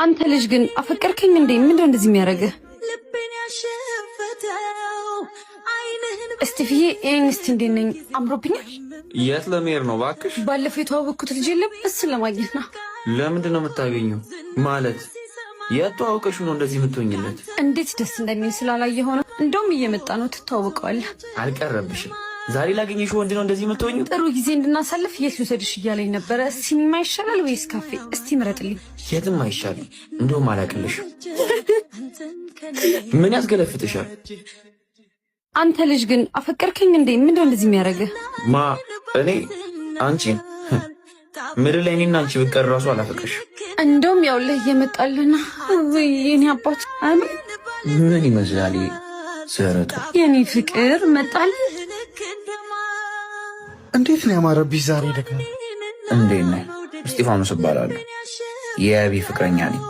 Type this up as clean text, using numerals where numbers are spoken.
አንተ ልጅ ግን አፈቀርከኝ እንዴ? ምንድነው እንደዚህ የሚያደርግህ? እስቲፍዬ ይህን እስቲ እንዴት ነኝ? አምሮብኛል? የት ለመሄድ ነው እባክሽ? ባለፈው የተዋወቅኩት ልጅ የለም እሱን ለማግኘት ነው። ለምንድን ነው የምታገኘው? ማለት የት ተዋውቀሽው ነው እንደዚህ የምትሆኝለት? እንዴት ደስ እንደሚል ስላላየ ሆነ። እንደውም እየመጣ ነው፣ ትተዋወቀዋለህ። አልቀረብሽም። ዛሬ ላገኘሽው ወንድ ነው እንደዚህ የምትሆኝው? ጥሩ ጊዜ እንድናሳልፍ የት ልውሰድሽ እያለኝ ነበረ። ሲኒማ ይሻላል ወይስ ካፌ? እስቲ ምረጥልኝ። የትም አይሻልም። እንደውም አላቅልሽም። ምን ያስገለፍጥሻል? አንተ ልጅ ግን አፈቀርከኝ እንዴ? ምንድነው እንደዚህ የሚያደርግህ? ማ እኔ አንቺን? ምድር ላይ እኔና አንቺ ብቀር እራሱ አላፈቅርሽም። እንደውም ያውልህ እየመጣልና የኔ አባት አምን ምን ይመስላል ዘረጡ የኔ ፍቅር መጣል። እንዴት ነው ያማረብሽ ዛሬ ደግሞ። እንዴት ነህ? እስጢፋኖስ እባላለሁ የአቢ ፍቅረኛ ነኝ።